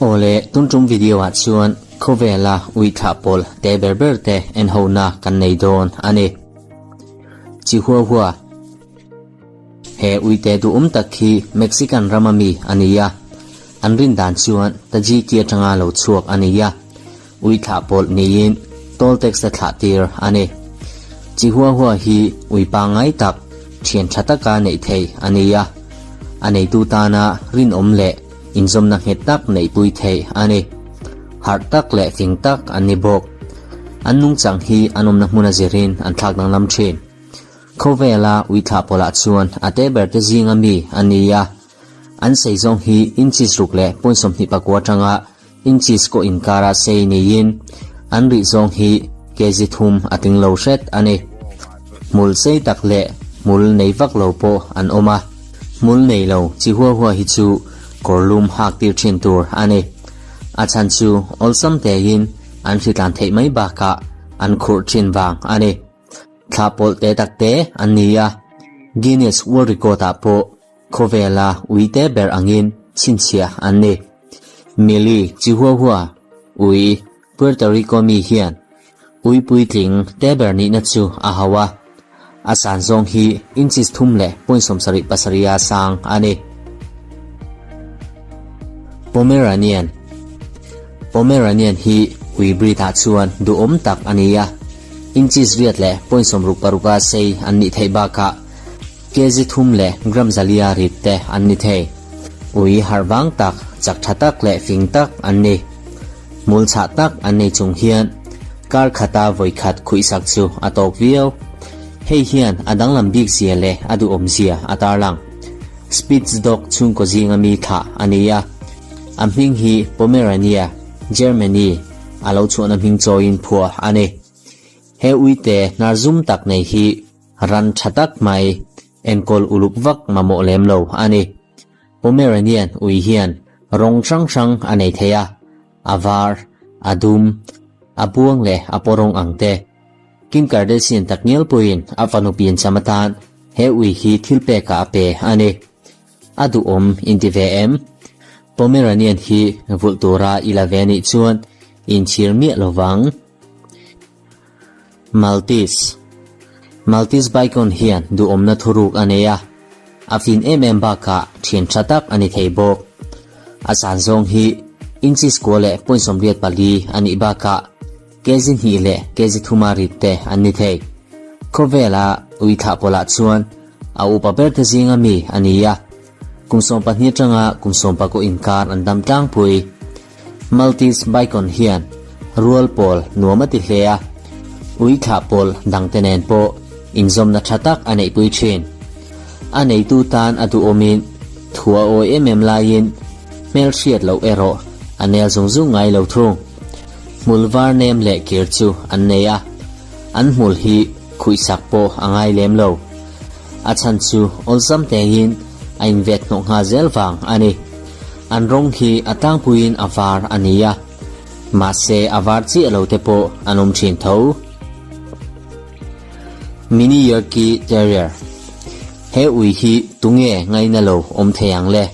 Awle, tun tum video ah chuan khawvela ui thlah pawl te ber ber te en ho na kan nei dawn a ni. Chihuahua He uite duhawm tak hi Mexican rama mi a ni a, an rin dan chuan Tajiki atanga lo chhuak a ni a, ui thlah pawlh niin Toltecs a thlah tir a ni. Chihuahua hi ui pangngai tak, thian tha taka neih theih a ni a, a neitu tana rinawm leh inzawmna nghet tak neihpui theih a ni. Harh tak leh fing tak an ni bawk. An nungchang hi an awmna hmuna zirin an thlak danglam thin. Khawvela uithla pawlah chuan a te ber te zinga mi a ni a, an sei zawng hi inches 6.24 atanga inches kaw inkara sei niin an rih zawng hi kg thum a tling lo hret a ni. Hmul sei tak leh hmul nei vak lo pawh an awm a, hmul nei lo chi hua hua hi chu kawr lum hak tir thin tur a ni. A chhan chu awlsam tein an hritlan theih mai bakah an khurh thin vang a ni. Thla pawlh te tak te an ni a, Guinness World Record ah pawh khawvela ui te ber angin chhinchhiah an ni. Millie Chihuahua ui Puerto Rico mi hian ui puitling te ber nihna chu a hauh a, a san zawng hi inches 3.77 a sang a ni. Pomeranian Pomeranian hi ui breed ah chuan duhawm tak a ni a, inches 6.66 a sei an nih theih bakah kg thum leh gram zalia rit te an ni thei. Ui harh vang tak, chak tha tak leh fing tak an ni. Hmul chhah tak an nei chung hian kar khata vawi khat khuihsak chu a tawk viau. Hei hian a danglam bik zia leh a duhawm zia a tarlang. Spitz dog chhungkaw zinga mi thlah a ni a, a hming hi Pomerania, Germany, a lo chhuahna hming chawiin phuah a ni. He uite hnar zum tak nei hi ran tha tak mai, enkawl uluk vak mamawh lem lo a ni. Pomeranian ui hian rawng hrang hrang a nei thei a, a var, a dum, a buang leh a pawrawng ang te. Kim Kardashian takngial pawhin a fanu piancham atan he ui hi thil pekah a pe a ni. A duhawm inti ve em? Pomeranian hi vulh tura i la ve anih chuan inchhir miah lo vang. Maltese Maltese Bicon hian duhawmna thuruk a nei a, a fin em em bakah thian tha tak a ni thei bawk. A san zawng hi inches 9.84 a nih bakah kg hnih leh kg thuma rit te an ni thei. Khawvela ui thlah pawlah chuan a upa ber te zinga mi a ni a, kum 12 atanga kum 19 inkar an dam tlangpui. Maltese Bicon hian rual pawl nuam a ti hle a, ui thlah pawl dangte nen pawh inzawmna tha tak a neihpui thin. A neitu tan a duhawmin thu a awi em em laiin hmelhriat loh erawh a nel zung zung ngai lo thung. Hmul var nem leh kir chu an nei a, an hmul hi khuihsak pawh a ngai lem lo. A chhan chu awlsam tein a invet hnawh nghal zel vang a ni. An rawng hi a tlangpuiin a var a ni a, mahse a var chiah lo te pawh an awm thin tho. Mini Yorkie Terrier He ui hi tunge ngaina lo awm thei ang le?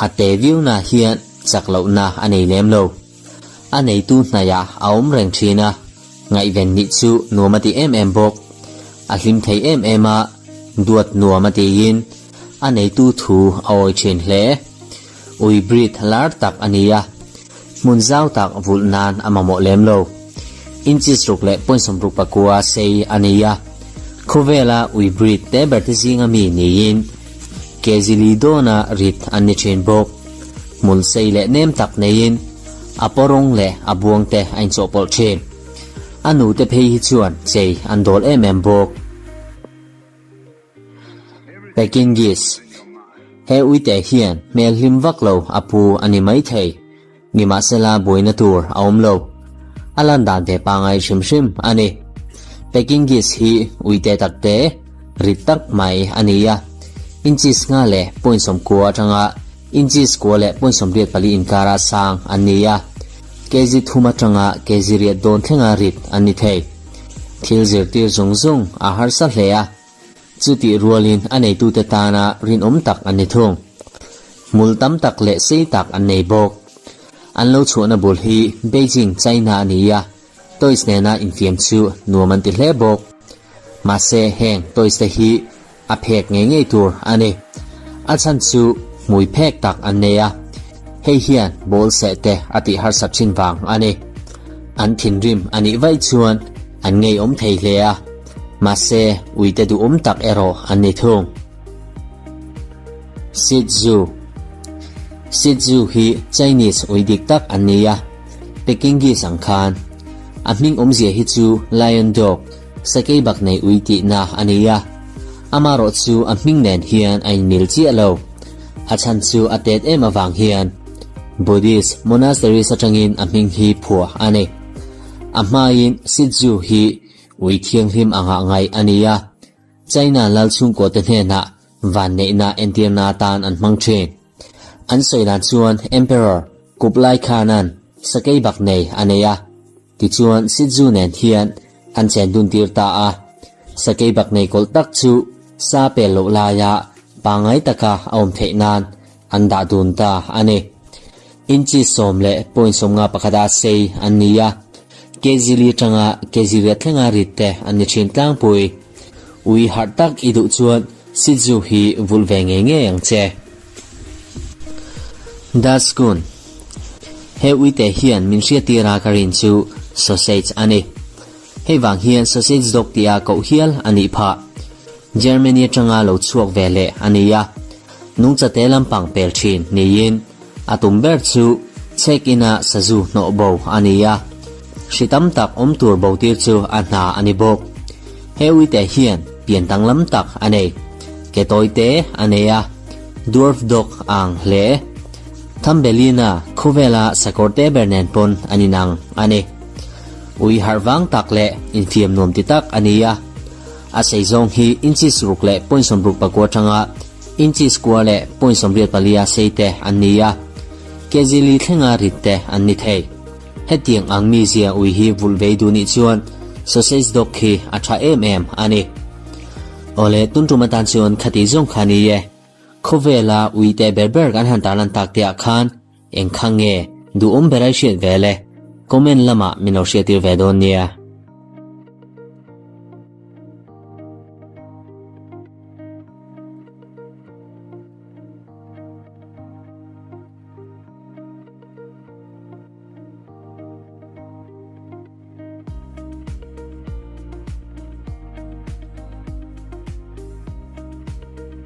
A te viau-na hian chak lohna a nei lem lo. A neitu hnaiah a awm reng thin a, ngaihven nih chu nuam a ti em em bawk. A hlim thei em em a, duat nuam a tiin a neitu thu a awi thin hle. Ui breed lar tak a ni a, hmun zau tak vulh nan a mamawh lem lo. Inches 6.69 sei a ni a, khawvela ui breed te ber te zinga mi niin kg li dawna rit an ni thin bawk. Hmul sei leh nem tak neiin a pawrawng leh a buang te a inchawhpawlh thin. A nute phei hi chuan chei an dawl em em bawk. Pekingese He uite hian hmel hlim vak lo a pu a ni mai thei. Nimahsela buaina tur a awm lo. A lan dan ve pangai hrim hrim a ni. Pekingese hi uite tak te, rit tak mai a ni a. Inches 5.90 atanga inches 9.84 inkara sang an ni a. Kg thum atanga kg riat dawn thlenga rit an ni thei. Thil zirtir zung zung a harsa hle a. Chutih rualin a neitute tana rinawm tak an ni thung. Hmul tam tak leh sei tak an nei bawk. An lo chhuahna bul hi Beijing, China a ni a, toys nena infiam chu nuam an ti hle bawk. Mahse heng toys te hi a phek ngei ngei tur a ni. A chhan chu hmui phek tak an nei a, hei hian ball seh te a tih harsat thin vang a ni. An thinrim a nih vaih chuan an ngeiawm thei hle a, mahse uite duhawm tak erawh an ni thung. Shih Tzu Shih Tzu hi Chinese ui dik tak an ni a, Pekingese ang khan. A hming awmzia hi chu Lion Dog, Sakei bak nei ui tihna a ni a, amarawh chu a hming nen hian a inmil chiah lo. A chhan chu a tet em avang hian Buddhist monasteries atangin a hming hi phuah a ni. A hmain Shih Tzu hi ui thianghlim angah ngaih a ni a, China lal chhungkuate hnenah vanneihna entirna atan an hmang thin. An sawi dan chuan Emperor Kublai Khan-a'n sakei bak nei a nei a, tichuan Shih Tzu nen hian an chen dun tir ta a. Sakei bak nei kawlh tak chu sa pel loh laia pangngai taka a awm theih nan an dah dun ta a ni. Inchi 10.51 a sei an ni a, kg li atanga kg riat thlenga rit te an ni thin tlangpui. Ui harh tak i duh chuan Shih Tzu hi vulh ve ngei ngei ang che. Dachshund He uite hian min hriattir a ka rin chu sausage a ni. Hei vang hian sausage dog tia koh hial a nih phah. Germany atanga lo chhuak ve leh a ni a, nungchate lampang pel thin niin a tum ber chu check-in-a sazu hnawh bo a ni a, hri tam tak awm tur bo tir chu a hna a ni bawk. He uite hian pian danglam tak a nei. Ke tawi te a nei a, dwarf dog a ang hle. Thumbelina khawvela sakawr te ber nen pawn an inang a ni. Ui harh vang tak leh infiam nuam ti tak a ni a. A sei zawng hi inches 6.64 atanga inches 9.84 a sei te an ni a, kg li thlenga rit te an ni thei. Hetiang ang mizia ui hi vulh vei duh nih chuan sausage dog khi a tha em em a ni. Awle, tun tum atan chuan khati zawng kha ni e. Khawvela ui te ber ber kan han tarlan tak te ah khan eng kha nge duhawm ber ai hriat ve le? Comment lamah min lo hriattir ve dawn nia.